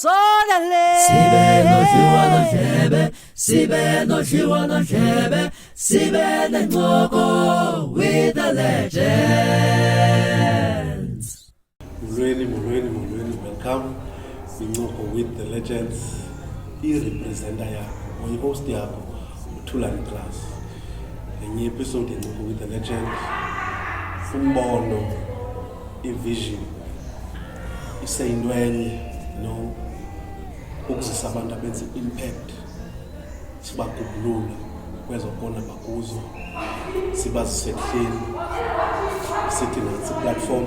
Sonale. Sibe nodliwano-ndlebe, sibe nodliwano-ndlebe, sibe nencoko with the legends. Molweni, molweni, molweni, welcome kwincoko with the legends. I-representer yakho or i-host yakho uThulani Class. Enye episode yencoko with the legend. Umbono, i-vision iseyinto enye no ukuzisa abantu abenza i-impact, sibagubulula kwezo kona bakuzo, sibazise ekuhleni, sithi nantsi platform,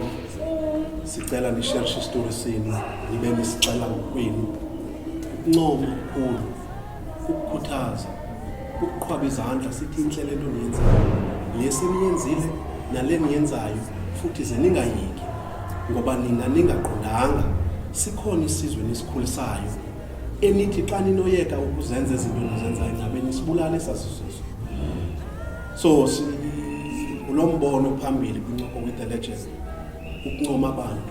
sicela nisherishe isitori senu, nibe nisixela ngokwenu. Ukuncoma okukhulu, ukukhuthaza, ukuqhwaba izandla, sithi intle le nto niyenzayo, le seniyenzile nale niyenzayo, futhi ze ningayeki, ngoba nina ningaqondanga sikhona isizwe nisikhulisayo enithi xa ninoyeka ukuzenza izinto nizenzayo ngabe nisibulala esasizizwe. So ngulo mbono phambili kwincoko with the legend, ukuncoma abantu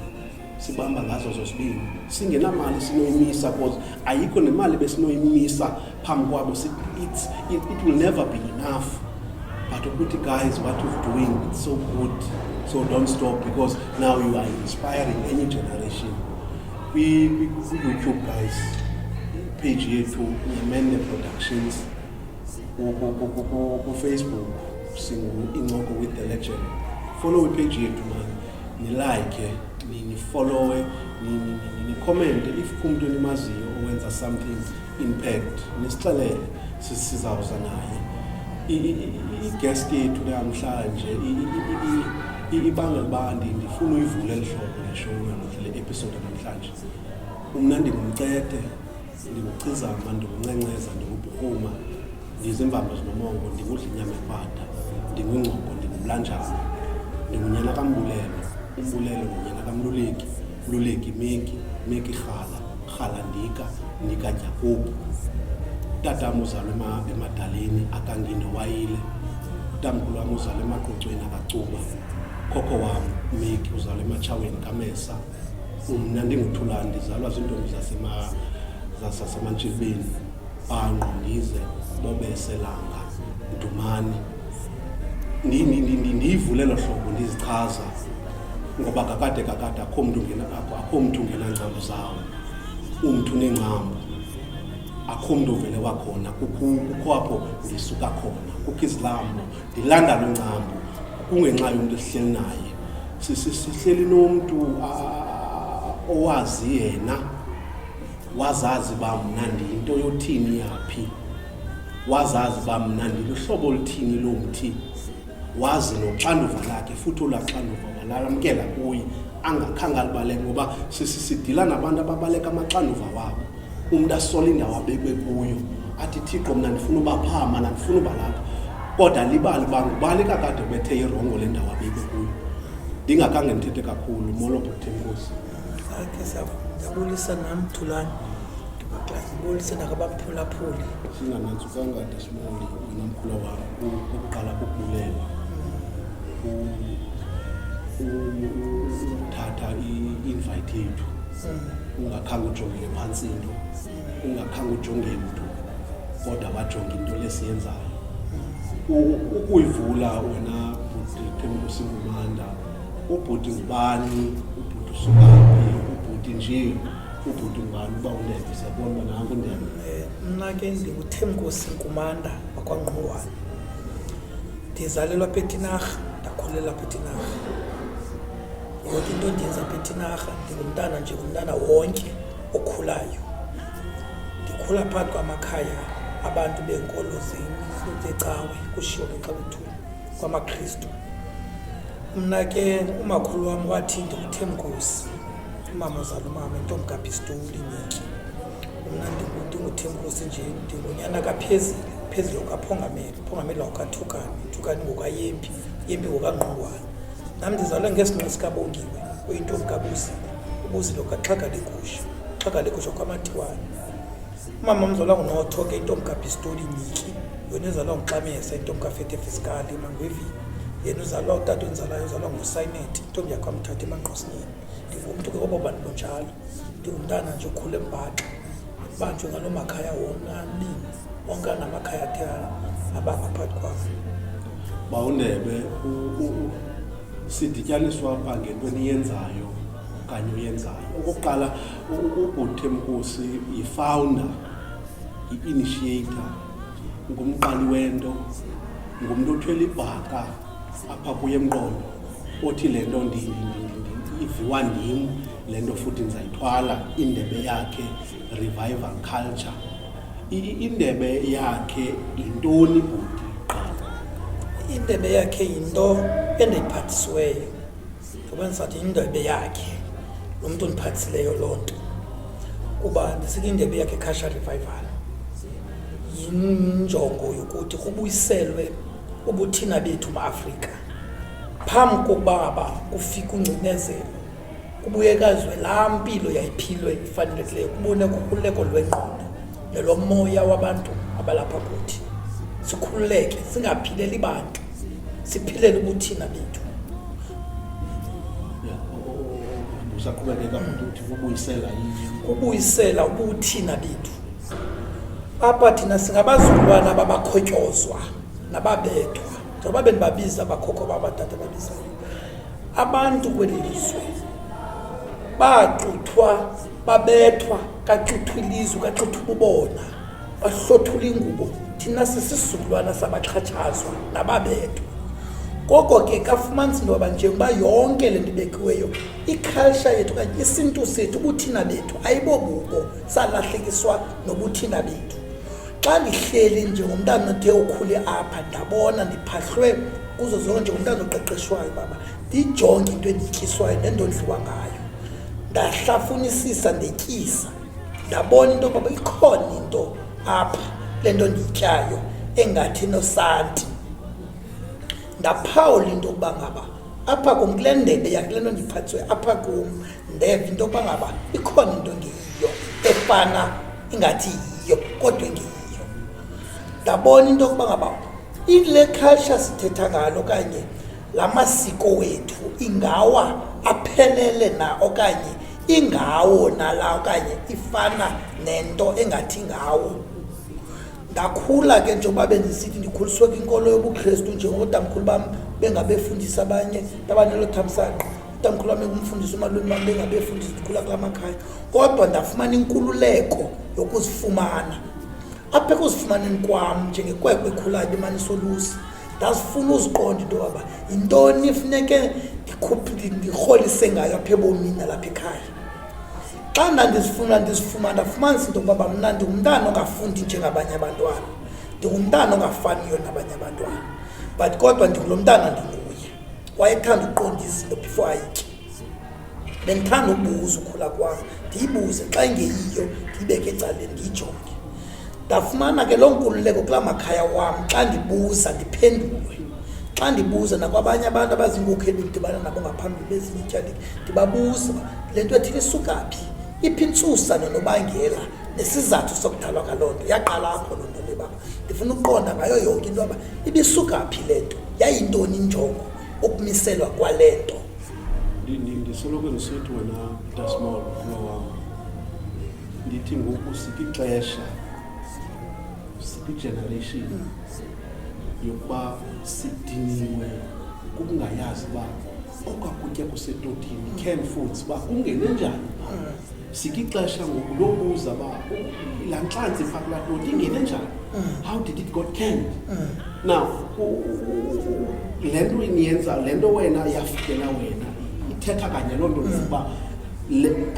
sibamba ngazo zozibini, singenamali sinoyimisa, cause ayikho nemali besinoyimisa phambi kwabo. It will never be enough, but ukuthi guys, what you're doing, it's so good, so don't stop, because now you are inspiring any generation. Kwi-YouTube guys, page yethu Nyamende Productions, ku-Facebook singu Incoko with the Legend. Follow i-page yethu man, ni-like, nifollowe, nicommente. If kukho umntu enimaziyo owenza something impact, nisixelele, sizawuza naye. I-guest yethu namhlanje ibangela uba ndifuna uyivula eli hlobo le show yamhla, le episode namhlanje. Mna ndingumcede, ndinguchizama, ndinguncenceza, ndingubhurhuma, ndizimvambo zinomongo, ndingudla inyama ekrwada, ndingungcoko, ndingumlanjana, ndingunyana kaMbulelo, uMbulelo ngunyana kaMluleki, Mluleki Meki, Meki Rhala, Rhala Ndika, Ndika Jakobu. Utatam uzalwe eMadaleni akaNgindo Wayile, utamkhulu wam uzalwe eMaqocweni akaCuba, khokho wam Meki uzalwe eMatshaweni kaMesa. Mna ndinguThulani, ndizalwa ziintombi zaseMantshilibeni, Bhanqo, Ndize, Bobese, Langa, Ndumani. Ndiyivule elo hlobo ndizichaza ngoba kakade kakade akho mntu akho mntu ungenangcambu zawo, umntu unengcambu, akho mntu uvele wakhona. Kukho apho ndisuka khona, kukho izilambo, ndilanda loo ncambu kungenxa yomntu esihleli naye. Sihleli nomntu owazi yena, wazazi uba mna ndiyinto yothini yaphi, wazazi uba mna ndiluhlobo oluthini lomthi, wazi noxanduva lakhe, futhi olwaa xanduva walamkela kuye, angakhange alibaleke, ngoba sidila nabantu ababaleka amaxanduva wabo. Umntu asole indawo abekwe kuyo, athi, "Thixo, mna ndifuna uba phaa, mna ndifuna uba lapha," kodwa libali uba ngubani kakade ubethe irongo le ndawo abekwe kuyo. Ndingakhange ndithethe kakhulu, molo bhuti, enkosi. Akhe ndiyabulisa nam Thulani, ndibulise nakabaphulaphuli. Singanantsukanga desimoli wena mkhulu wam, okokuqala kukubulela uthatha i-invite yethu, ungakhange ujongele phantsi into, ungakhange ujonge mntu, kodwa wajonga into lesiyenzayo. Ukuyivula wena bhuti Thembinkosi Nkumanda, ubhuti ngubani? Ubhuti usukaphi? Ubhuti nje, ubhuti ngubani? Uba undebe, siyabona uba nanku undebe. Mna ke ndinguThembinkosi Nkumanda wakwaNgqungwane. Ndizalelwa apha eTinarha, ndakhulela apha eTinarha. Yonke into endiyenza apha eTinarha, ndingumntana nje, ngumntana wonke okhulayo. Ndikhula phakathi kwamakhaya abantu beenkolo zecawe, kushiwo ke xa kuthiwa kwamaKristu. Mna ke umakhulu wam wathi ndinguThembinkosi, umama ozala umama, intombi kaPistoli Nyiki. Mna ndinguThembinkosi nje, ndingunyana kaPhezile, Phezile kaPhongameli, Phongameli wakaThukani, Thukani ngokaYempi, Yempi ngokaNgqungwane. Nam ndizalwe ngesinqe sikaBongiwe, oyintombi kaBuzile, uBuzile kaXhaka legusha, Xhaka legusha kwaMatiwane. Umama mzalwa nguNotho ke, intombi kaPistoli Nyiki, yona izalwa nguXamesa, intombi kaFete Fiskali eMangwevini. Yena uzalwa, utata ondizalayo uzalwa nguSayinethi, intombi yakwaMthatha eMangqosinyeni. Ndingumntu ke kwabo bantu bunjalo. Ndingumntana nje okhule embaxa, ndibanjwe ngaloo makhaya womabini, onke anamakhaya athe aba ngaphakathi kwam. Bawundebe, sidityaniswa apha ngento eniyenzayo okanye uyenzayo. Okokuqala, uBhuti yi-founder, yi-initiator, ngumqali wento, ngumntu othwele ibhaka apha kuye emqolo, othi le nto iviwa ndim, le nto futhi ndizayithwala. Indebe yakhe revival culture. Indebe yakhe yintoni, bhuti, qala? Indebe yakhe yinto endiyiphathisiweyo, ngoba ndisathi indebe yakhe lo mntu ondiphathisileyo loo nto, kuba ndisithi indebe yakhe culture revival yinjongo yokuthi kubuyiselwe ubuthina bethu maAfrika phambi kokuba ngaba kufike ungcinezelo, kubuyekazwe laa mpilo yayiphilwe ifanelekileyo, kubone kukhululeko lwengqondo nelomoya wabantu abalapha kuthi, sikhululeke, singaphileli bantu, siphilele ubuthina bethu. Ya, usaqhubekeka bhuti, uthi kubuyisela Kubuyisela ubuthina bethu. Apha thina singabazukulwana ababakhotyozwa nababethwa, njengoba bendibabiza abakhokho babatata babizayo. Abantu kweli lizwe baxuthwa, babethwa, kaxuthwa ilizwe, kaxuthwa ububona, bahlothula ingubo. Thina sisizukulwana sabaxhatshazwa nababethwa. Koko ke kafumanisa into yoba njengoba yonke le nto ibekiweyo, i-culture yethu okanye isintu sethu, ubuthina bethu ayibobubo, salahlekiswa nobuthina bethu. Xa ndihleli njengomntana othe ukhule apha, ndabona ndiphahlwe kuzo zonke njengomntana oqeqeshwayo, baba ndijonge into endityiswayo nendondliwa ngayo, ndahlafunisisa, ndetyisa, ndabona into yoba ikhona into apha le nto ndiyityayo engathi nosanti. Ndaphawula into yokuba ngaba apha kum kule ndebe yakhe, kule nto ndiyiphathisiweyo apha kum, ndeva into yokuba ngaba ikhona into engeyiyo, efana ingathi yiyo kodwa engeyiyo. Ndabona into yokuba ngaba ile culture sithetha ngalo okanye la masiko wethu ingawa aphelele na, okanye ingawo nala, okanye ifana nento engathi ngawo. Ndakhula ke njengoba bendisithi ndikhuliswe kwinkolo yobuKristu, njengotamkhulu bam bengabefundisi, abanye ndabanelo thamsanqa, utamkhulu wam engumfundisi, umalume bam bengabefundisi, ndikhula kula makhaya. Kodwa ndafumana inkululeko yokuzifumana. Apha ekuzifumaneni kwam njengekwekwe ekhulayo ibimane isolusa, ndazifuna uziqonda into yoba yintoni funeke ndirholise ngayo apha ebomini nalapha ekhaya. Xa ndandizifuna ndizifumana, ndafumanisa into yokuba mna ndingumntana ongafundi njengabanye abantwana, ndingumntana ongafaniyo nabanye abantwana, but kodwa ndingulo mntana ndinguye wayethanda ukuqonda izinto before ayitye. Bendithanda ukubuza ukhula kwam, ndiyibuze, xa ingeyiyo ndiyibeke ecaleni ndiyijonge. Ndafumana ke loo nkululeko kulaa makhaya wam, xa ndibuza ndiphendulwe, xa ndibuza nakwabanye abantu abaziinkokheli ndidibana nabo ngaphambili bezinye iityalike, ndibabuza uba le nto ethile isuka phi, iphi intsusa nonobangela nesizathu sokudalwa kaloo nto. Yaqala apho loo nto le, baba ndifuna ukuqonda ngayo yonke into yoba ibisuka phi le nto, yayintoni injongo ukumiselwa kwale nto. Ndisoloko ndisithi wena Peter Small, mkhulu wam, ndithi ngoku sikwixesha, sikwi-generation yokuba sidiniwe kukungayazi uba okwakutya kusetotini, canned foods, uba kungene njani phaa. Sikwixesha ngoku lobuza uba laa ntlanzi phaa kulaa toti ingene njani, how did it got canned? Now le nto iniyenza, le nto wena yafikela wena, ithetha kanye loo nto uba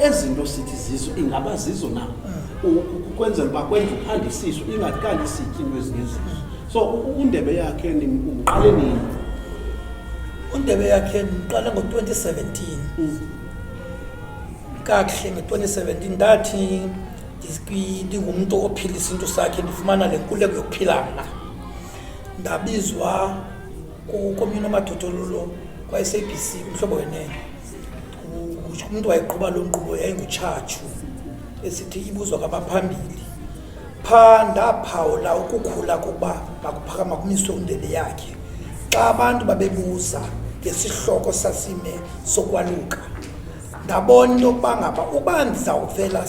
ezi nto sithi zizo ingaba zizo na, ukwenzela uba kwenza uphandisiso, ingathi kanti sitye into ezingezizo. So undebe yakhe umqale nini? Undebe yakhe ndiqale ngo-2017 kakuhle. Nge-2017 ndathi ndingumntu ophila isintu sakhe, ndifumana le nkululeko yokuphila mna, ndabizwa komnye unomathotholulo kwa-SABC, Umhlobo Wenene. Umntu wayeqhuba loo nkqubo yayingutshatshu, esithi ibuzwa kwabaphambili. Phaa ndaphawula ukukhula kokuba makuphakama kumiswe undebe yakhe. Xa abantu babebuza ngesihloko sasime sokwaluka, Ndabona into yokuba ngaba uba ndizawuvela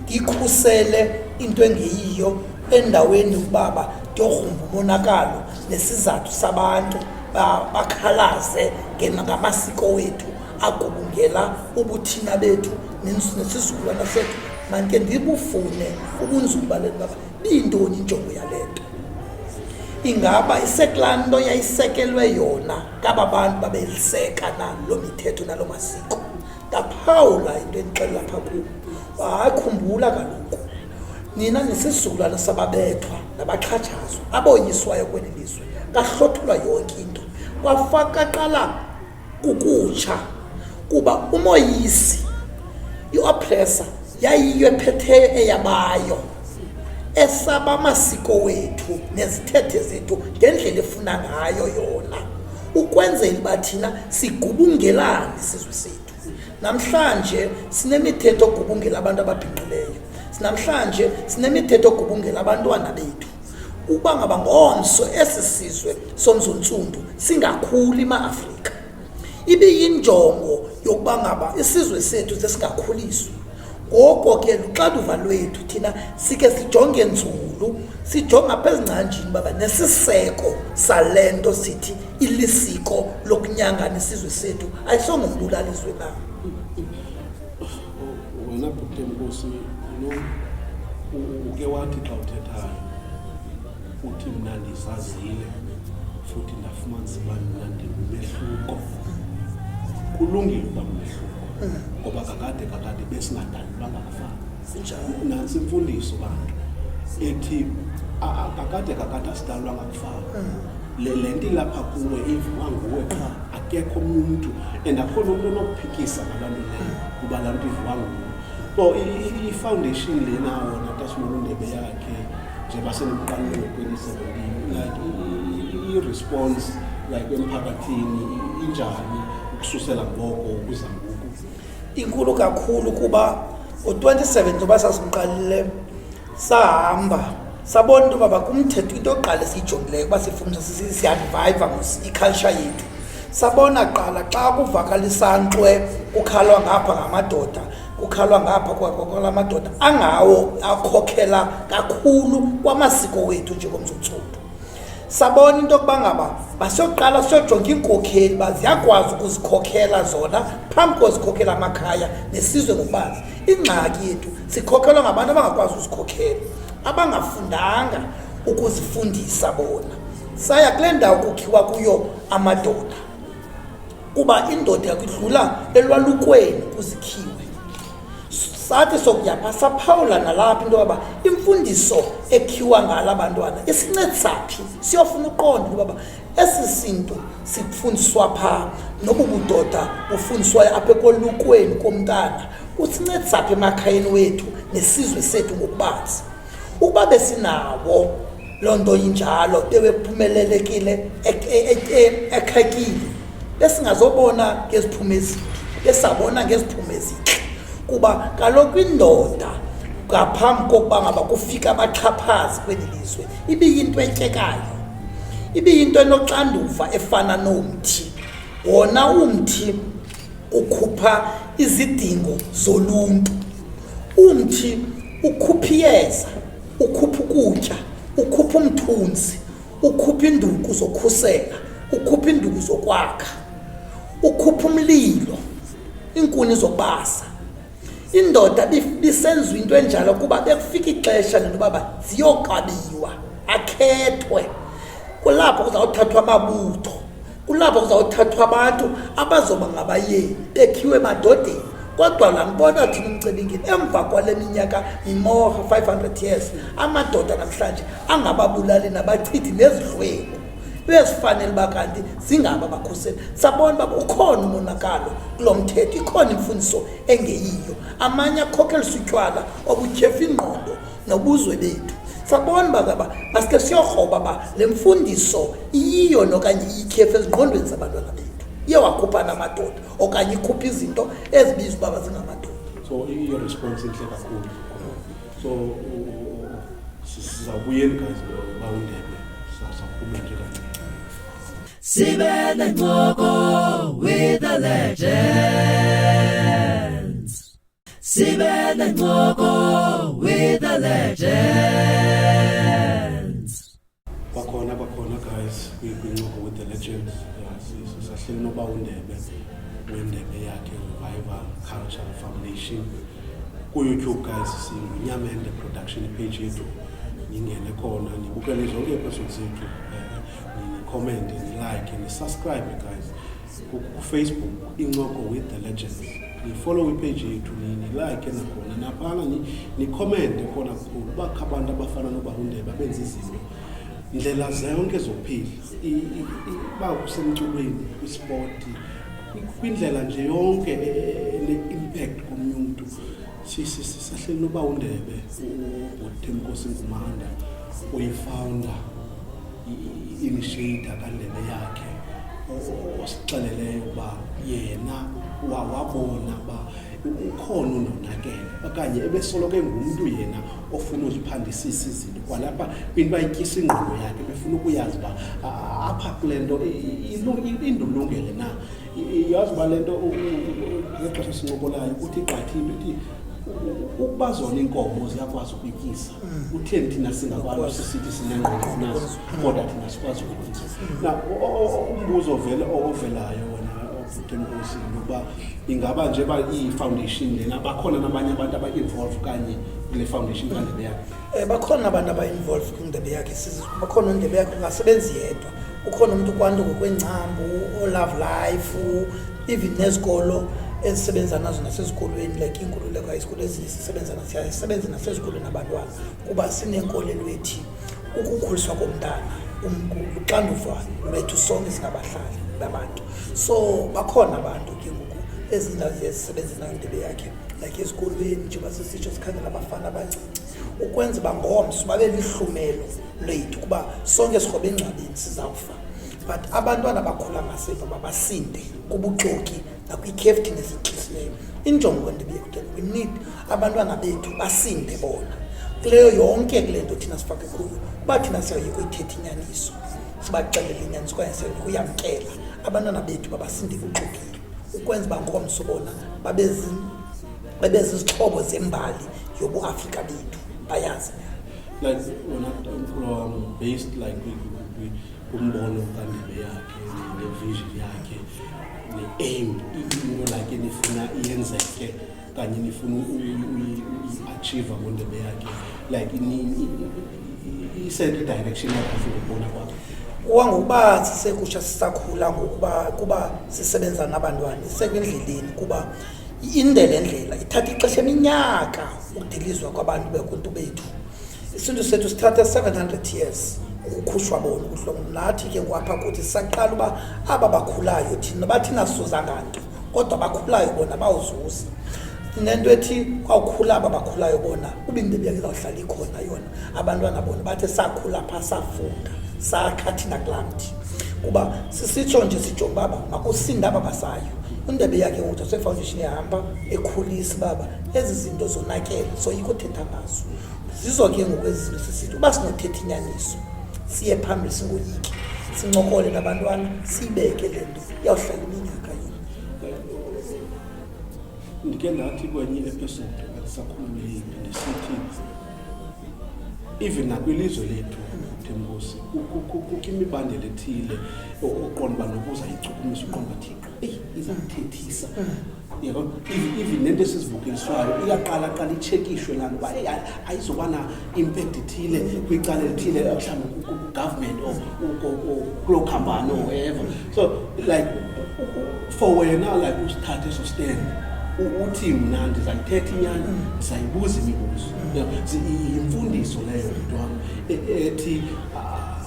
ndiyikhusele into engeyiyo endaweni yokubaba ndiyogrumba umonakalo nesizathu sabantu bakhalaze ngamasiko wethu agubungela ubuthina bethu nesizukulwana sethu, mandike ndibufune ubunzulu bale nto uba biyintoni injongo yale nto. Ingaba isekulaa nto yayisekelwe yona ngaba bantu babeliseka na loo mithetho naloo masiko? Ndaphawula into endixelela phaa kubo, hayi khumbula kaloku nina nisizukulwana sababethwa nabaxhatshazwa aboyiswayo kweli lizwe, kahlothulwa yonke into kwafaka qala kukutsha, kuba umoyisi i-oppressor yayiyo ephetheyo eyabayo esaba amasiko wethu nezithethe zethu ngendlela efuna ngayo yona, ukwenzela uba thina sigubungelane isizwe sethu. Namhlanje sinemithetho ogubungela abantu ababhinqileyo, namhlanje sinemithetho ogubungela abantwana bethu, ukuba ngaba ngomso esi sizwe somzontsundu singakhuli maAfrika. Ibiyinjongo yokuba ngaba isizwe sethu sesingakhuliswa. Ngoko ke luxanduva lwethu thina sike sijonge nzulu, sijonge apha ezingcanjini baba nesiseko sale nto sithi ilisiko lokunyangana isizwe sethu ayisongumbulalizwe na. Wena bhuti Nkosi, uke wathi xa uthethayo uthi mna ndisazile futhi ndafumanisa uba mna ndingumehluko. Kulungile uba ngumehluko ngoba kakade besingadalelwanga kufana. Nantsi imfundiso bantu ethi kakade asidalelwanga kufana. Le nto ilapha kuwe iviwa nguwe qha, akekho omnye umntu and akho nomntu onokuphikisa ngaloo nto leyo kuba laa nto iviwa nguwe. So i-foundation lena wona tasimolundebe yakhe njengoba senimqalile ngo-2017, like i-response like emphakathini injani ukususela ngoko ukuza ngoku? Inkulu kakhulu kuba ngo-27 njengoba sasimqalile sahamba sabona into yoba kumthetho into yokuqala esiyijongileyo ukuba sifundisa siyareviva i-culture yethu. Sabona kuqala xa kuvakala isankxwe kukhalwa ngapha ngamadoda, kukhalwa ngapha kwala madoda angawo akhokhela kakhulu kwamasiko wethu njengomzontsundu. Sabona into yokuba ngaba masiyoqala siyojonga iinkokheli uba ziyakwazi ukuzikhokhela zona phambi kozikhokhela amakhaya nesizwe ngokubanzi. Ingxaki yethu sikhokhelwa ngabantu abangakwazi uzikhokhela, abangafundanga ukuzifundisa bona. Saya kule ndawo kukhiwa kuyo amadoda, kuba indoda yakudlula elwalukweni kuzikhiwe. Sathi sokuya pha saphawula nalapha into yoba imfundiso ekhiwa ngala bantwana isincedisa phi. Siyofuna uqonda into yoba esi sintu sifundiswa pha nobu budoda bufundiswayo apha ekolukweni komntana kusincedisa phi emakhayeni wethu nesizwe sethu ngokubanzi. Ukuba besinawo loo nto injalo bewephumelelekile ekhekile, besingazobona ngeziphumo ezimbi, besabona ngeziphumo ezintle. Kuba kaloku indoda ngaphambi kokuba ngaba kufika abaxhaphazi kweli lizwe ibiyinto etyekayo, ibiyinto enoxanduva efana nomthi. Wona umthi ukhupha izidingo zoluntu, umthi ukhupha iyeza, ukhupha ukutya, ukhupha umthunzi, ukhupha induku zokhusela, ukhupha induku zokwakha, ukhupha umlilo, iinkuni zokubasa. Indoda bisenziwa into enjalo kuba bekufika ixesha lento yoba ziyokwabiwa, akhethwe. Kulapho kuzawuthathwa amabutho, kulapho kuzawuthathwa abantu abazoba ngabayeni bekhiwe emadodeni. Kodwa lambona thina umcelimngeni emva kwale minyaka imorha 500 years, amadoda namhlanje angababulali nabachithi nezidlwengu bezifanele uba kanti zingaba bakhuseli. Sabona uba ukhona umonakalo kulo mthetho, ikhona imfundiso engeyiyo. Amanye akhokhelisa utywala obutyhefa ingqondo nobuzwe bethu. Sabona uba ngaba masike siyokroba uba le mfundiso iyiyo nokanye iyityhefa ezingqondweni zabantwana bethu, iye wakhupha namadoda okanye ikhupha izinto ezibizwa uba zingamadoda. So i-response intle kakhulu. So sizawubuyeni guys uba undebe sawuphumla nje kancinci. Sibe nencoko with the legends. Sibe nencoko with the legends. Kwakhona, kwakhona guys, kwincoko with the legends. Yeah, sisahleli noba uNdebe weNdebe Yakhe Revival Cultural Foundation. Ku-YouTube guys, singuNyamende Production page yethu, ningene khona nibukele zonke ii-episodes zethu, ni-comment, ni-like, ni-subscribe guys. Ku-Facebook, Incoko with the Legends, ni-follow i-page yethu, ni-like nakhona naphana, ni-commente khona kakhulu. Bakho abantu abafana noba uNdebe abenza izinto ndlela zonke zokuphila, uba kusemculweni, kwispoti, kwindlela nje yonke ene-impact komnye umntu. Sisahleli noba uNdebe, uThemkosi Nkumanda, oyi-founder, i-initiator kaNdebe Yakhe, osixeleleyo uba yena wabona uba ukhona unonakele okanye ebesoloko engumntu yena ofuna uziphandisisa izinto kwalapha kwinto ayityisa ingqondo yakhe, befuna ukuyazi uba apha kule nto indulungele na. Yazi uba le nto ngexesha sincokolayo ukuthi igqathi into ithi ukuba zona iinkomo ziyakwazi ukutyisa, utheni thina singabantu sisithi sinengqondo nazo kodwa thina sikwazi ukutyisa na? Umbuzo vele ovelayo wena bhuti ngokuba ingaba nje ba i-foundation lena bakhona nabanye abantu aba-involve kanye kule foundation kaNdebe Yakhe? Bakhona abantu aba-involve kwiNdebe Yakhe. Bakhona. UNdebe Yakhe ungasebenzi yedwa, ukhona umntu kwanto ngokwengcambu, o-Love Life, even nezikolo ezisebenza nazo nasezikolweni, like Inkululeko High School, ezinye sisebenza, siyasebenza nasezikolweni abantwana, kuba sinenkolelo ethi ukukhuliswa komntana luxanduva lwethu sonke singabahlali babantu. So bakhona abantu ke ngoku ezindawo ziye zisebenze nayo Ndebe Yakhe, like ezikolweni, njengoba sisitsho sikhangela abafana abancinci ukwenza uba ngomso babe lihlumelo lethu, kuba sonke sikrobe engcwabeni, sizawufa, but abantwana abakhula ngasemva babasinde kubuxoki nakwiikhefu thina esiyixhisileyo. Injongo kweNdebe Yakhe, we need abantwana bethu basinde bona kuleyo yonke kule nto thina sifake kuyo, uba thina siyoyika uyithetha inyaniso, sibaxelele inyaniso okanye siyoyika uyamkela, abantwana bethu babasinde ebuxokini ukwenza uba ngomso bona babe zizixhobo zembali yobuAfrika bethu, bayazi. Like wena mkhulu wam, based like kumbono kaNdebe Yakhe ne-vision yakhe ne-aim, into like enifuna iyenzeke kanye nifuna uyi-achieve ngoNdebe Yakhe, like isente i-direction yakho ngokubona kwakho? Kwangokuba sisekutsha, sisakhula ngokuba kuba sisebenza nabantwana, isekwindleleni, kuba inde le ndlela, ithatha ixesha eminyaka ukudilizwa kwabantu bekuntu bethu. Isintu sethu sithatha 700 years ukukhutshwa bona ubuhlungu. Nathi ke kwapha kuthi sisaqala uba aba bakhulayo thina bathina sizuza nto, kodwa bakhulayo bona bawuzuza. Nento ethi kwawukhula aba bakhulayo bona, uba iNdebe Yakhe izawuhlala ikhona yona, abantwana bona bathe sakhula phaa, safunda, sakha thina kulaa mthi, kuba sisitsho nje sijonge baba makusinda aba basayo. UNdebe Yakhe ngokuthi se-foundation ihamba ekhulisa baba ezi zinto zonakele, soyika uthetha ngazo. Zizo ke ngoku ezi zinto sisithi uba sinothetha inyaniso, siye phambili, singoyiki, sincokole nabantwana, siyibeke le nto, iyawuhlala iminyaka yona. Ndike ndathi kwenye i-episode, andisakhumbuli, ndisithi even nakwilizwe lethu, Themkosi, kukho imibandela ethile oqonda uba nokuza ichukumisa, uqonda uba Thixo, eyi, izawuthethisa, yabo. Even nento esizibukeliswayo iyaqala qala itshekishwe laa nto uba eyi, ayizoba na-impact ithile kwicala elithile, mhlawumbi ku-government or kuloo khampani or wherever. So like for wena, like usithathe eso stand, uthi mna ndizayithetha inyani, ndizayibuza imibuzo. Yimfundiso leyo mntu wam ethi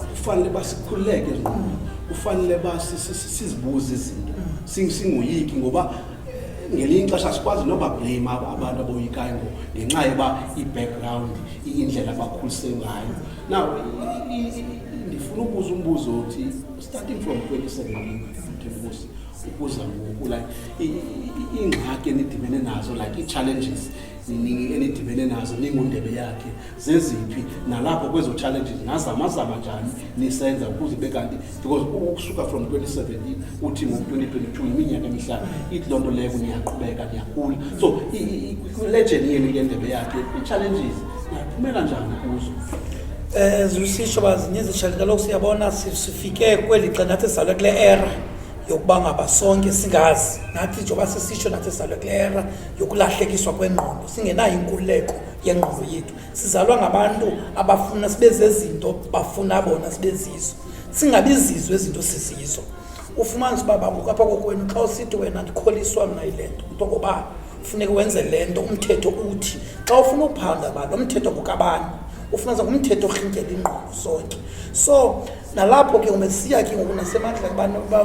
kufanele uba sikhululeke ezingqondweni, kufanele uba sizibuze izinto, singoyiki, ngoba ngelinye ixesha sikwazi noba blame abantu aboyikayo ngenxa yoba i-background, indlela abakhulise ngayo. Now ndifuna ubuza umbuzo othi starting from 2017, Themkosi, ukuza ngoku, like iingxaki enidibene nazo, like ii-challenges. Enidibene nazo ningundebe yakhe zeziphi, nalapho kwezo challenges nazamazama njani nisenza ukuze ibe kanti, because ukusuka from 2017 uthi ngo-2022, iminyaka emihlanu, ithi loo nto leyo niyaqhubeka niyakhula. So kwi-legend yenu yendebe yakhe, ii-challenges niyaphumela njani kuzo? Zusisho uba zininzi ii-challenge. Kaloku siyabona sifike kweli xa nathi sizalwe kule era yokuba ngaba sonke singazi nathi, njengoba sisitsho nathi sizalwe kule era yokulahlekiswa kwengqondo, singenayo inkululeko yengqondo yethu. Sizalwa ngabantu abafuna sibe zezinto bafuna bona sibe zizo, singabi zizo ezinto sizizo. Ufumanisa uba ngoku apha kokwenu xa usithi wena ndikholiswa mna yile nto, kuthiwa ngoba funeka wenze le nto, umthetho uthi. Xa ufuna uphanda uba lo mthetho ngokabani, ufumanisa ngumthetho orhintyela ingqondo sonke. So nalapho ke ngoku siya ke ngoku nasemandla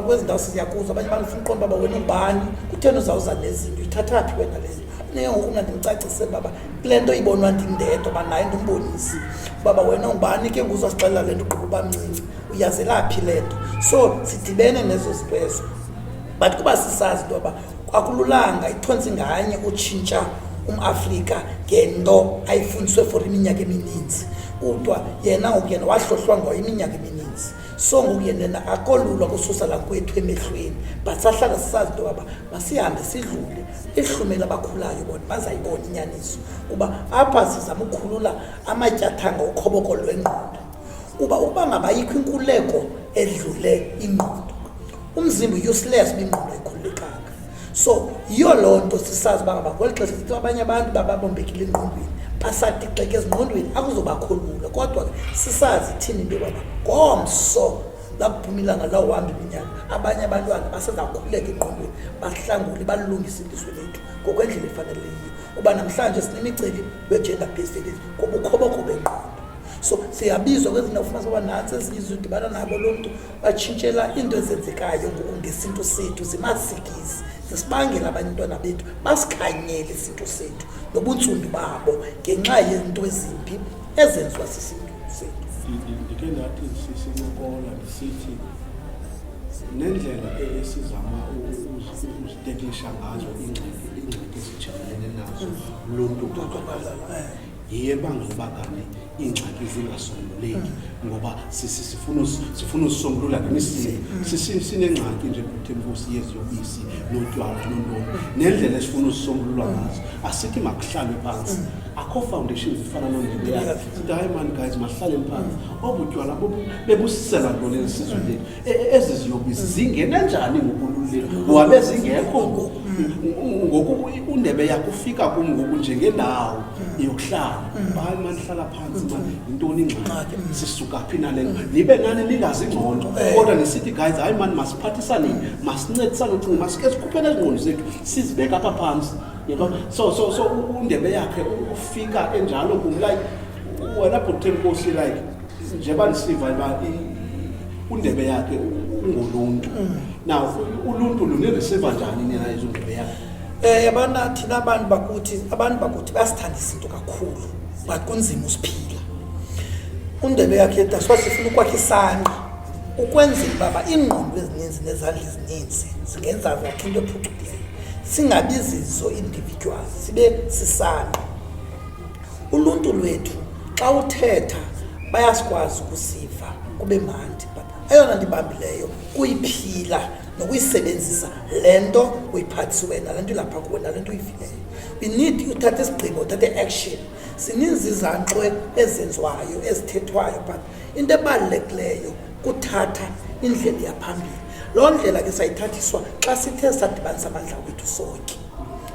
kwezi ndawo siziya kuzo, abanye abantu ufuna uqonda uba wena ungubani, kutheni uzawuza nezinto, uyithatha phi wena le nto. Funeke ngoku mna ndimcacisele uba kule nto ibonwa ndim ndedwa, uba naye ndimbonise ubaba wena ungubani ke ngoku uzasixelela le nto, ugqiba uba mncinci, uyazela phi le nto. So sidibene nezo zinto ezo, but kuba sisazi into yoba kwakululanga ithontsi nganye utshintsha umAfrika ngento ayifundiswe for iminyaka emininzi, kuthiwa yena ngoku yena wahlohlwa ngayo iminyaka emininzi. So ngoku yena akolula kususa laa kwethu emehlweni, but sahlala sisazi into yoba masihambe sidlule ihlumela, abakhulayo bona bazayibona inyaniso, kuba apha sizama ukukhulula amatyathanga okhoboko lwengqondo, kuba ukuba ngaba ayikho inkululeko edlule ingqondo, umzimba useless uba ingqondo ayikhululekanga. So yiyo loo nto sisazi uba ngaba kweli xesha sithi abanye abantu bababombekile engqondweni, basatixeke ezingqondweni, akuzobakho lula. Kodwa ke sisazi thini into yoba ngomso lakuphuma ilanga lawuhamba iminyaka, abanye abantwana basezawukhululeka engqondweni, bahlangule, balilungise ilizwe lethu ngokwendlela efaneleyiyo, kuba namhlanje sinemiceli we-gender based violence ngobukhoboko bengqondo. So siyabizwa kwezi ndawo, fumanisa uba nantsi ezinye izinto udibana nabo, loo mntu batshintshela iinto ezenzekayo ngoku ngesintu sethu, zimasikizi, zisibangela abanye abantwana bethu basikhanyele isintu sethu nobuntsundu babo ngenxa yezinto ezimbi ezenziwa sisintu sethu. Ndike ndathi sisincokola ndisithi nendlela esizama uziteklisha ngazo iingxaki esijamelene nazo luntu yiyo ebangela uba kanti iingxaki zingasombuleki, ngoba sifuna uzisombulula ngemisini. Sinengxaki nje, bhuti yeziyobisi notywala nontoni, nendlela esifuna uzisombulula ngazo, asithi makuhlalwe phantsi. Akho foundations zifana nondebe yakhe, sithi hayi mani guys, mahlaleni phantsi, obu tywala bebusisela ntoni esizweni lethu? Ezi ziyobisi zingene njani ngokululile ngoba bezingekho ngoku? Ngoku undebe yakho ufika kum ngoku njengendawo yokuhlala. Hayi mani, hlala phantsi mani, yintoni ingxaki, sisuka phi nale nto? Nibe nani ningazi ngcono, kodwa nisithi guys, hayi mani, masiphathisaneni, masincedisane ucinga, masike sikhupheni ezingqondo zethu, sizibeke apha phantsi, yabo. So undebe yakhe ufika enjalo kum, like wena bhuti Nkosi, like njengoba ndisiva uba undebe yakhe unguluntu now, uluntu lunireceiva njani nina ezundebe yakhe? Yabona thina abantu bakuthi bayasithanda isintu kakhulu, but kunzima usiphila. Undebe yakhe, that's why sifuna ukwakha isangqa ukwenzela uba iingqondo ezininzi nezandla ezininzi zingenza zakhe into ephucukileyo, singabi zizo individuals, sibe sisangqa. Uluntu lwethu xa uthetha bayasikwazi ukusiva kube mandi, but eyona nto ibambileyo kuyiphila nokuyisebenzisa le nto uyiphathisiweyo, nale nto ilapha kuwe, nale nto uyivileyo. We need uthathe isigqibo, uthathe action. Zininzi izanxwe ezenziwayo, ezithethwayo, but into ebalulekileyo kuthatha indlela yaphambili. Loo ndlela ke sayithathiswa xa sithe sadibanisa amandla wethu sonke,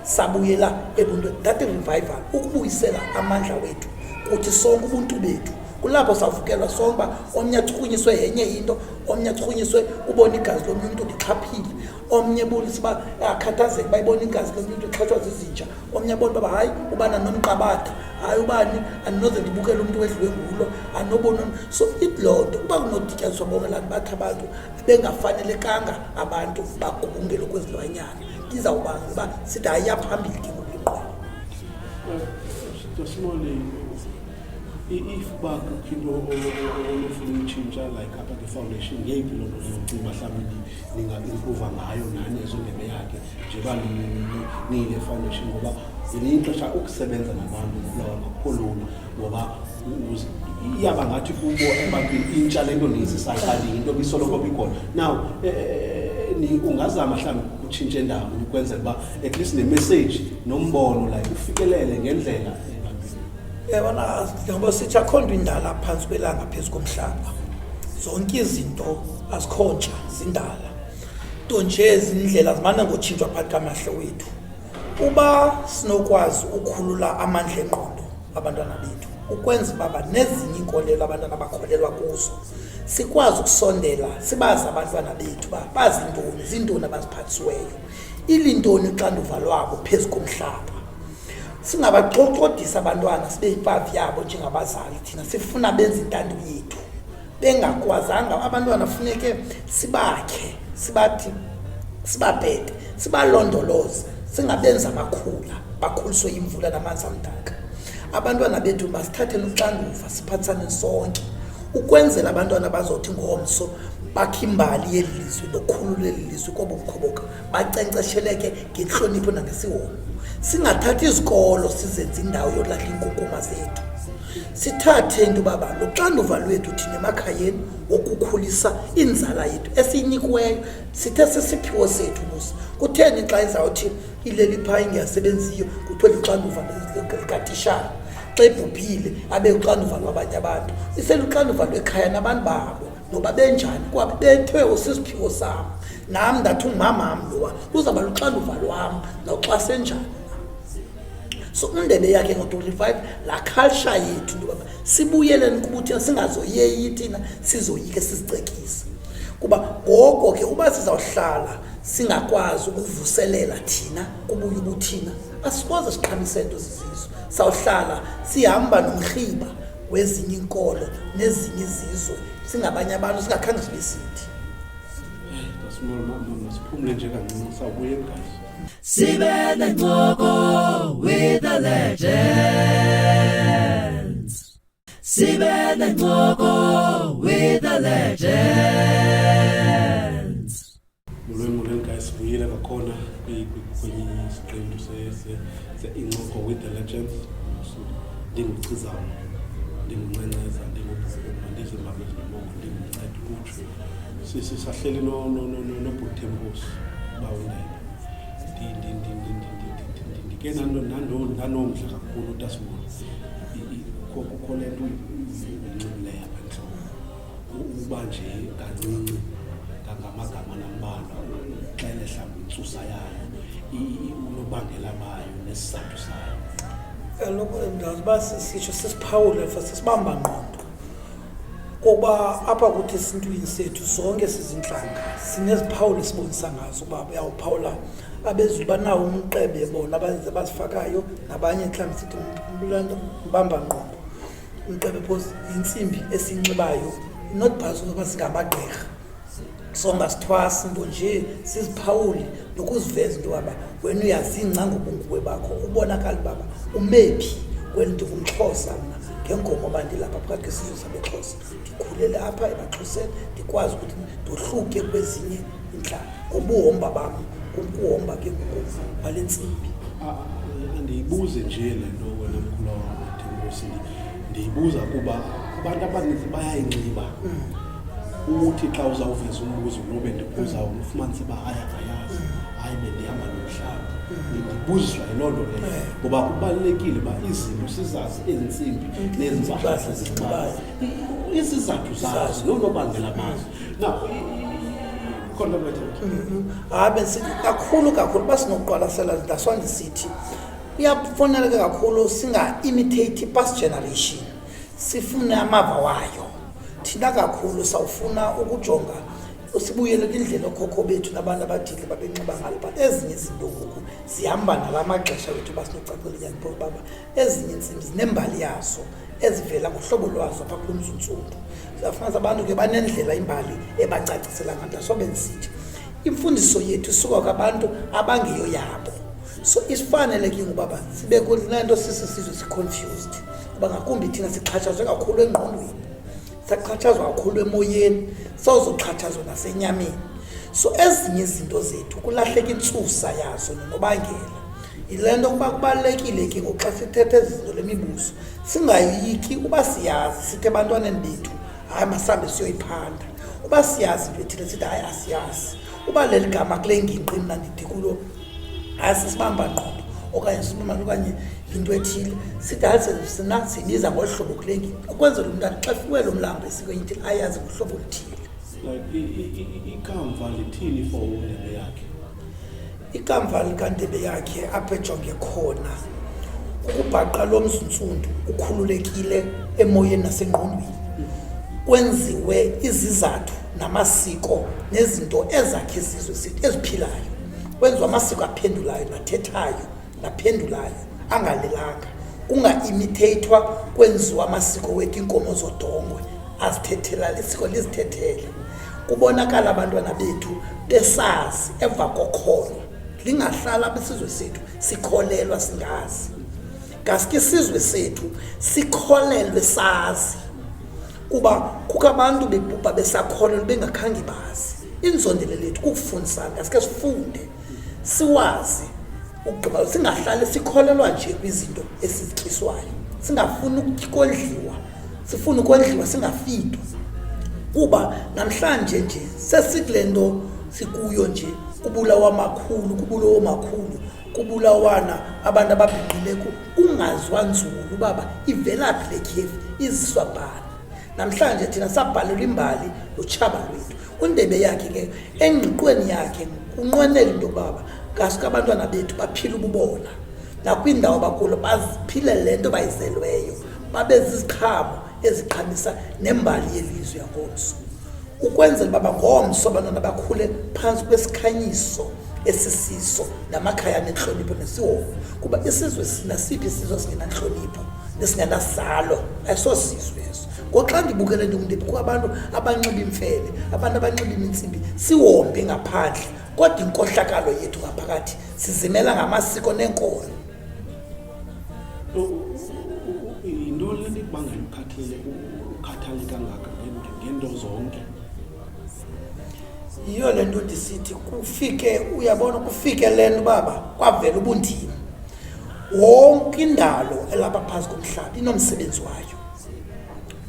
sabuyela ebuntwini, that revival, ukubuyisela amandla wethu kuthi sonke, ubuntu bethu. Kulapho savukelwa sonke uba omnye achukunyiswe yenye into, omnye achukunyiswe ubona igazi lomnye umntu lixhaphile, omnye ebonisa uba akhathazeke uba ibona igazi lomnye umntu lixhatshwa zizinja, omnye abone uba hayi ubana nomqabatha, hayi ubani andinoze ndibukele umntu wedliwe ngulo, andinobona. So ithi loo nto uba kunodityaniswa bonke laa nto, bathi abantu bengafanelekanga, abantu bagubungele kwezilwanyana, izawubangela uba sithi hayi, iyaphambili ke ngoku inqwelo. Simone, If uba kukho into onofuna uyitshintsha like apha kwi-foundation, ngeyiphi loo nto leyo ucinga uba mhlawumbi ninga-improva ngayo nani ezondebe yakhe njengoba niyile foundation? Ngoba ngelinye ixesha ukusebenza nabantu kulawa akukho lula, ngoba iyaba ngathi kubo ebantwini intsha le nto niyizisayo, kanti yinto bisoloko bikhona. Now ungazama mhlawumbi utshintshe ndawo ukwenzela uba at least nemessage nombono like ufikelele ngendlela ebantwini? Yabona, njengoba sithi akho nto indala phantsi kwelanga phezu komhlaba, zonke izinto azikho ntsha, zindala, nto nje zindlela zimane ngotshintshwa phakathi kamahlo wethu. Uba sinokwazi ukhulula amandla engqondo abantwana bethu ukwenza uba nezinye iinkolelo abantwana abakholelwa kuzo, sikwazi ukusondela sibazi abantwana bethu uba bazintoni, zintoni abaziphathisiweyo, ilintoni uxanduva lwabo phezu komhlaba. Singabaxoxodisa abantwana, sibe yipavi yabo njengabazali. Thina sifuna benze intando yethu, bengakwazanga abantwana funeke sibakhe, sibathi sibabhede, sibalondoloze, singabenzi amakhula bakhuliswe yimvula namanzi amdaka. Abantwana bethu masithatheni uxanduva, siphathisane sonke ukwenzela abantwana bazothi ngomso bakhe imbali yeli lizwe nokhulula eli lizwe kobo bukhoboka, bacenkcesheleke ngentlonipho nangesihomo. Singathathi izikolo sizenze indawo yolahla iinkunkuma zethu. Sithathe into baba lo xanduva lwethu thina emakhayeni wokukhulisa inzala yethu esiyinikiweyo, sithe sisiphiwo sethu mos. Kutheni xa izawuthi ileli phaa ingasebenziyo kuthiwe luxanduva likatishala, xa ebhubhile abe uxanduva lwabanye abantu? Iseluxanduva lwekhaya nabantu babo noba benjani, kuba bethwe usisiphiwo sam, nam ndathi ungumamam lowa uzawuba luxanduva lwam noxa senjani. So undebe yakhe ngo-25 laa culture yethu, into yoba sibuyeleni kuba thina singazoyeyi, thina sizoyike sizicekise, kuba ngoko ke uba sizawuhlala singakwazi ukuvuselela thina kubuye ubuthina, asikwazi siqhamise nto zizizo. Sawuhlala sihamba nomrhiba wezinye iinkolo nezinye izizwe, singabanye abantu singakhange sibe sithi. Masiphumle nje kancinci, sawubuyeni guys. Sibe nencoko with the legends. Sibe nencoko with the legends. Molweni, molweni guys, sibuyile kwakhona kwenye isiqendu se-Incoko with the Legends. Ndinguchizana, ndinguncenceza, ndingubhukuma, ndizimbabwe ezinobongo, ndingumncedi kutsho. Sisahleli noBhuti Themkosi bawundebe. Ndike ndanomdla kakhulu uTasimoli. Kukho le nto uyinxibileyo apha entloko, uba nje kancinci ngamagama nambalwa uxele mhlawumbi intsusa yayo, unobangela bayo nesizathu sayo. Kaloku ndazi uba sisitsho sisiphawule fa sisibamba ngqondo kokuba apha kuthi esintwini sethu sonke sizintlanga sineziphawulo esibonisa ngazo, uba uyawuphawula abezulu banawo umqebe bona abazifakayo, nabanye mhlawumbi sithi laa nto mbamba ngqondo, umqebe phosi yintsimbi esiyinxibayo, not phasi ukuba singamagqirha songasithwasi nto nje, siziphawuli nokuziveza into yoba wena uyazingca ngobunguwe bakho, ubonakala ubaba umephi kweli. NdingumXhosa mna ngengomo uba ndilapha phakathi kwesizwe sabeXhosa, ndikhulele apha emaXhoseni, ndikwazi ukuthi ndohluke kwezinye iintlanga ngobuhomba bam, kuhomba ke ngoku kwale ntsimbi. Andiyibuzi nje le nto wena mkhulu wam Themkosi, ndiyibuza kuba abantu abaninzi bayayinxiba. Uthi xa uzawuveza umbuzo lo bendibuza wona, ufumanise uba hayi, akayazi, hayi, bendihamba nomhlaba. Ndibuziswa yiloo nto leyo, ngoba kubalulekile uba izinto sizazi, ezi ntsimbi nezi mpahla sizinxibayo, izizathu zazo noonobangela bazo. Now khona nto bethe Hayi, bendisithi kakhulu kakhulu uba sinokuqwalasela, that's why ndisithi kuyafuneleka kakhulu singa-imitate past generation, sifune amava wayo thina kakhulu. Sawufuna ukujonga sibuyele kwindlela ookhokho bethu nabantu abathile babenxiba ngalo, but ezinye izinto ngoku zihamba nala maxesha wethu. Uba sinocacela inyani phofu baba ezinye iintsimbi zinembali yazo ezivela ngohlobo lwazo apha kulo mzi untsundu, siyafumanisa abantu ke banendlela imbali ebacacisela ngayo. Sobe ndisithi imfundiso yethu isuka kwabantu abangeyo yabo. So isifanele ke ngoba ba sibe kule nto sisisizwe si-confused, kuba ngakumbi thina sixhatshazwe kakhulu engqondweni, saxhatshazwa kakhulu emoyeni, sawuzoxhatshazwa nasenyameni. So ezinye izinto zethu kulahleka intsusa yazo nonobangela. Yile nto kuba kubalulekile ke ngoku xa sithetha ezi zinto, le mibuzo singayoyiki. Uba siyazi, sithi ebantwaneni bethu, hayi, masihambe siyoyiphanda. Uba siyazi into ethile, sithi hayi, asiyazi. Uba leli gama kule ngingqi mna ndidi kulo, hayi, sisibamba ngqondo okanye sibamba okanye yinto ethile, sithi hayi, sina siyibiza ngolu hlobo kule ngingqi, ukwenzela umntana xa fiwe lo mlambo esikwenye into ayazi ngohlobo oluthile. Like ikamva lithini for uNdebe Yakhe? Ikamva likaNdebe Yakhe apho ejonge khona kukubhaqa lo mzintsundu ukhululekile emoyeni nasengqondweni, kwenziwe izizathu namasiko nezinto ezakhe isizwe sethu eziphilayo, kwenziwa amasiko aphendulayo nathethayo naphendulayo, angalelanga kunga-imitheyithwa, kwenziwa amasiko wethu, iinkomo zodongwe azithethela, isiko lizithethele, kubonakala abantwana bethu besazi emva kokholwa. Lingahlala apha isizwe sethu sikholelwa singazi, ngaske isizwe sethu sikholelwe sazi, kuba kukho abantu bebhubha besakholelwa bengakhange bazi. Inzondelelo lethu kukufundisana, ngaske sifunde siwazi ugqiba, singahlali sikholelwa nje kwizinto esizityiswayo, singafuni ukondliwa, sifuna ukondliwa singafidwa. Kuba namhlanje nje sesikule nto sikuyo nje, kubulawa amakhulu, kubulawa omakhulu, kubulawana abantu ababhinqile, kungaziwa nzulu ubaba ivelaphi le tyhefu, iziswa bani. Namhlanje thina sabhalelwa imbali lutshaba lwethu. UNdebe Yakhe ke engqiqweni yakhe kunqwenela into yokubaba ngasuke abantwana bethu baphile ububona nakwiindawo abakulo, baziphile le nto bayizelweyo, babe ziziqhamo eziqhamisa nembali yelizwe yangomso, ukwenzela uba bangomso abantwana bakhule phantsi kwesikhanyiso esisiso namakhaya anentlonipho nesihomo. Kuba isizwe nasiphi isizwe singenantlonipho nesingenasizalo ayisosizwe eso. Ngoku xa ndibukele nto ndiphi kukho abantu abanxiba imfele, abantu abanxiba imintsimbi, siwombe ngaphandle, kodwa inkohlakalo yethu ngaphakathi, sizimela ngamasiko neenkolo. Yintoni le nto ikubangela ukhathele, ukhathale kangaka ngeento zonke? Yiyo le nto ndisithi kufike, uyabona, kufike le nto baba kwavela ubundima. Wonke indalo elapha phantsi komhlaba inomsebenzi wayo.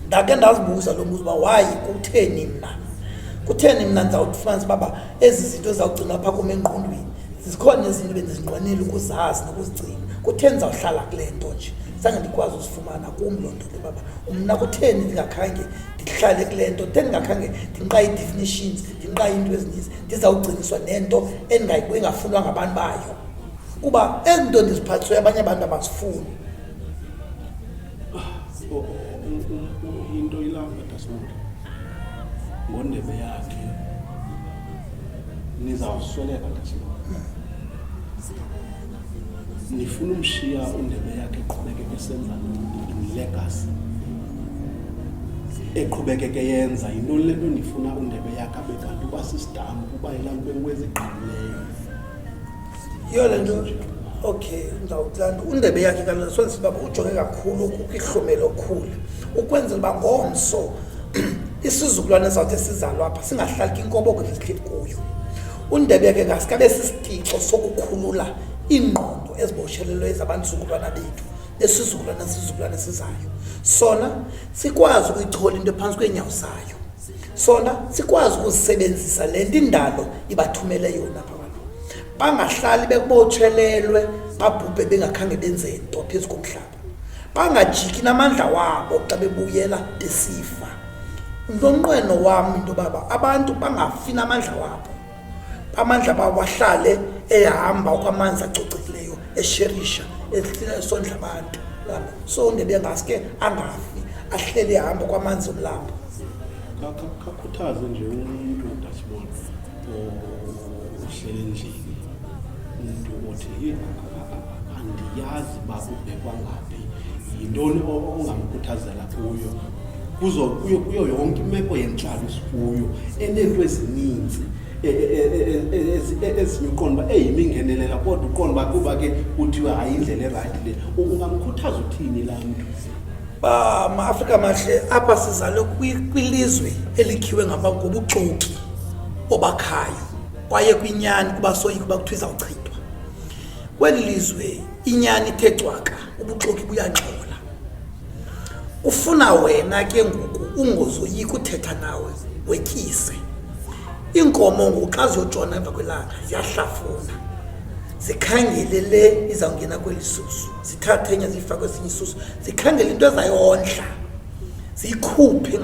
Ndake ndazibuza lo mbuzo uba wayi kutheni mna, kutheni mna ndizawufumanisa ubaba ezi zinto zizawugcinwa phaa kum engqondweni, zikhona izinto bendizinqwenela ukuzazi nokuzigcina, kutheni ndizawuhlala kule nto nje? Zange ndikwazi uzifumana kum loo nto le baba mna kutheni ndingakhange ndihlale kule nto, kutheni ndingakhange ndinqaye ii-definitions, ndinqaye iinto ezininzi, ndizawugciniswa nento engafunwa ngabantu bayo, kuba ezi nto ndiziphathiswe abanye abantu abazifuni. Into ilapha, Dasmond, ngoNdebe Yakhe nizawusweleka. Dasmond, nifuna umshiya uNdebe Yakhe eqhubekeke esenza legacy, eqhubekeke yenza yintoni? Le nto nifuna uNdebe Yakhe abe kanti uba sisitampu, uba yilaa nkwenkwezi egqamileyo. Yiyo le nto. Okay, ndizawuthi laa nto uNdebe Yakhe kaloku sonisa uba ujonge kakhulu kwihlumelo okhulu, ukwenzela uba ngomso isizukulwane ezawuthi sizalwa apha singahlali kwinkoboko esihleli kuyo. UNdebe Yakhe ngasikabe sisitixo sokukhulula iingqondo ezibotshelelweyo zabanzukulwana bethu nesizukulwana sizukulwane sizayo, sona sikwazi ukuyichola into ephantsi kweenyawo zayo, sona sikwazi ukuzisebenzisa le nto indalo ibathumele yona apha kaloku, bangahlali bekubotshelelwe, babhubhe bengakhange benze nto phezu komhlaba, bangajiki namandla wabo xa bebuyela besifa. Nomnqweno wam into baba abantu bangafi namandla wabo, amandla babo ahlale ehamba okwamanzi acocekileyo, esherisha, esondla abantu. So uNdebe ngaske angafi, ahleli ehamba kwamanzi omlambo. Khakhuthaze nje umntu, Dasibona, ohlele endlini, umntu othi, "Heyi, andiyazi uba kubhekwa ngaphi." Yintoni ongamkhuthazela kuyo kuzo kuyo yonke imeko yentlalo esikuyo eneento ezininzi Ezinye uqonda uba eyimingenelela, kodwa uqonda uba kuba ke kuthiwa hayi, indlela erayithi le. Ungamkhuthaza uthini laa mntu? Ba maAfrika mahle, apha sizalwe kwilizwe elikhiwe ngobuxoki obakhayo, kwaye kwinyani kuba soyika uba kuthiwa izawuchithwa. Kweli lizwe inyani ithe cwaka, ubuxoki buyangxola. Ufuna wena ke ngoku ungozoyika uthetha nawe wetyise. Iinkomo ngoku xa ziyotshona emva kwelanga ziyahlafuna, zikhangele le izawungena kweli susu, zithathe enye ziyifake kwesinye isusu, zikhangele into ezayondla, ziyikhuphe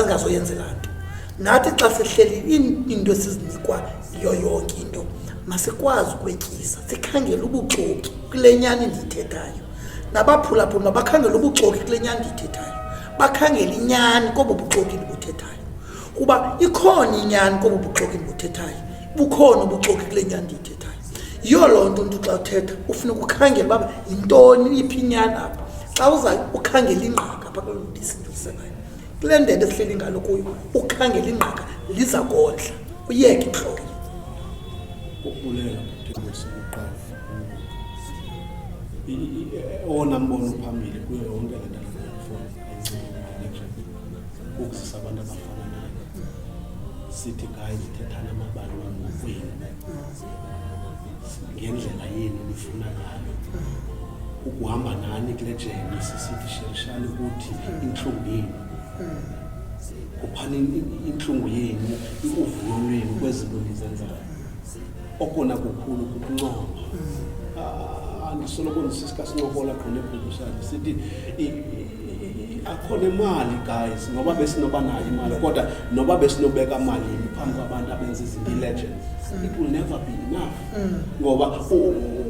engazoyenzela nto. Nathi xa sihleli into esizinikwa yiyo yonke into, masikwazi ukwetyisa, sikhangele ubuxoki kule nyani ndiyithethayo. Nabaphulaphuli mabakhangele ubuxoki kule nyani ndiyithethayo, bakhangele inyani kobo buxoki ndibuthethayo, kuba ikhona inyani kobo buxoki ndibuthethayo, bukhona ubuxoki kule nyani ndiyithethayo. Yiyo loo nto umntu xa uthetha ufuneka ukhangele uba yintoni, iphi inyani apha. Xa uza ukhangela ingqaka apha kuloo ndisi ndiyisenayo, kule ndebe esihleli ngalo kuyo, ukhangela ingqaka liza kondla, uyeke intloko. Ukubulela kuqala, owona mbono uphambili kuyo yonke le nto for ukuzisa abantu abafana naye, sithi guys, thethani amabali wangokwenu ngendlela yenu nifuna ngayo. Ukuhamba nani kule journey, sisithi sherishani ukuthi intlungu yenu, khuphani intlungu yenu, uvuyo lwenu kwezinto nizenzayo. Okona kukhulu kukuncoma. Andisoloko ndisisika sincokola qho neproducers, sithi akho nemali guys, noba besinoba nayo imali, kodwa noba besinobeka malini phambi kwabantu abenza izinto, i-legends, it will never be enough, ngoba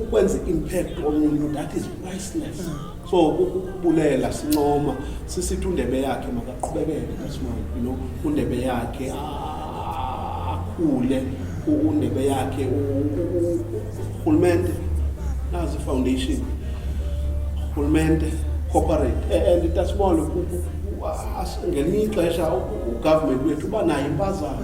ukwenza i-impact komnye umntu, that is priceless. So ukubulela, sincoma, sisithi undebe yakhe makaqhubekeke, that's my undebe yakhe akhule, undebe yakhe. Urhulumente, nazi foundation, rhulumente, corporate, and tasibona ngelinye ixesha ugovernment wethu uba nayo impazamo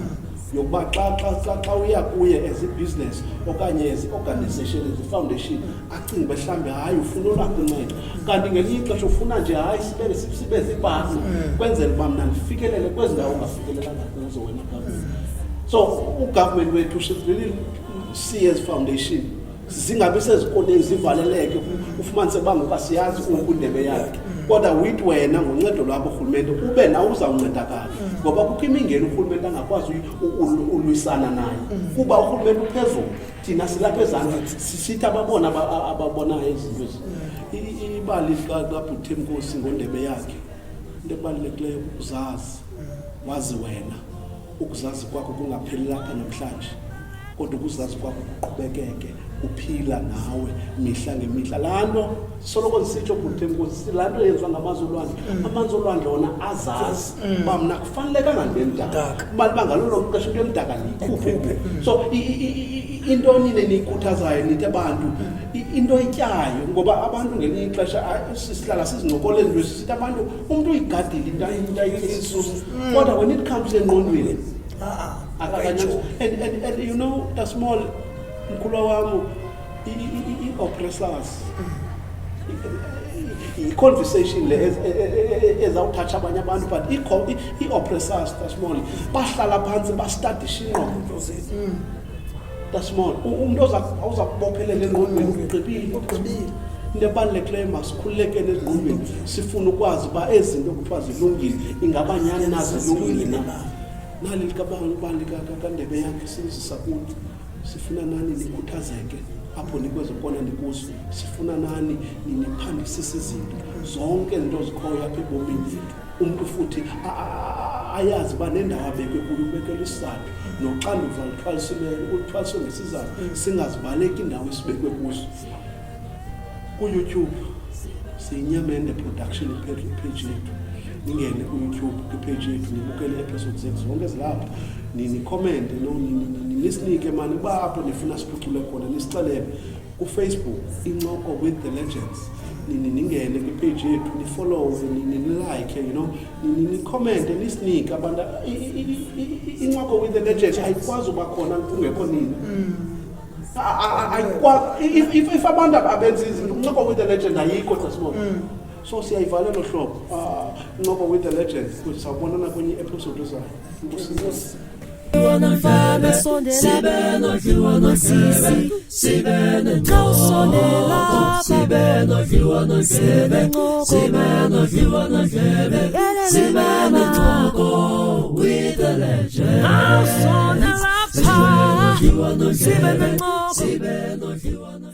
yokuba xa uya kuye as i-business okanye as i-organization, as i-foundation, acinge uba mhlawumbi hayi, ufuna olwakho uncedo, kanti ngelinye ixesha ufuna nje hayi, sibe ziipartner kwenzela uba mna ndifikelele kwezi ndawo ungafikelelanga kuzo wena government. So ugovernment wethu should really see as foundation zingabi sezikoleni, zivaleleke, ufumanise uba ngoku asiyazi ukundebe yakhe, kodwa with wena ngoncedo lwakho rhulumente ube nawe uzawuncedakala, ngoba kukho imingeni urhulumente angakwazi ulwisana naye, kuba urhulumente uphezulu, thina silapha ezantsi, sisithi ababona ababonayo izinto ezi. Ibali kaBhuthemnkosi ngondebe yakhe, into ebalulekileyo kukuzazi, wazi wena. Ukuzazi kwakho kungapheli lapha namhlanje, kodwa ukuzazi kwakho kuqhubekeke uphila nawe mihla ngemihla. Laa nto soloko ndisitsho, Bhuthemnkosi, laa nto yenziwa ngamanzi olwandle. Amanzi olwandle wona azazi uba mna kufanelekanga ndibe mdaka, Mdaka. uba ngalo lonke ixesha into emdaka ndiyikhuphe kuyo. So into nina niyikhuthazayo, nithi abantu into ityayo, ngoba abantu ngelinye ixesha sihlala sizincokole ezi nto, sithi abantu umntu uyigadile into ayisusa, kodwa when it comes engqondweni akakanyazi. And you know the small mkhulwa wam, i-oppressors, i-conversation le ezawuthatsha abanye abantu, but i-oppressors, the small, bahlala phantsi bastadisha ingqondo zethu. The small, umntu oza kubophelela engqondweni ugqibile. Ugqibile. Into ebalulekileyo, masikhululekeni ezingqondweni, sifune ukwazi uba ezi zinto kuthiwa zilungile ingaba nyhani na zilungile na. Nali likabani kandebe yakhe sizisa kuni. Sifuna nani nikhuthazeke apho nikwezo kona nikuzo. Sifuna nani niphandisise izinto zonke, izinto zikhoyo apha ebomini. Umntu futhi ayazi uba nendawo abekwe kuyo ubekelwe isizathu, noxanduva luthwalisileyo uluthwaliswe ngesizathu. Singazibaleki iindawo esibekwe kuzo. KuYouTube siyiNyamende Production ipage yethu. Ningene kuYouTube kwipage yethu, nibukele ii-episodes zethu zonke ezilapho, nicommente, nisinike mani uba apho nifuna siphucule khona, nisixelele. KuFacebook, Incoko with the Legends. Ningene kwipage yethu, nifollowe, nilike, nicommente, nisinike abantu. Incoko with the Legends ayikwazi uba khona kungekho nina. If abantu abenza izinto, Incoko with the Legend ayikho xa sibona. So siyayivala elo hlobo. Incoko with the Legends, sawubonana kwenye i-episode ezayo. Enkosi. Sibe nodliwano-ndlebe, sibe nencoko, sibe nodliwano-ndlebe, sibe nodliwano-ndlebe, sibe nencoko with the legends. Sibe nodliwano-ndlebe, sibe nodliwano.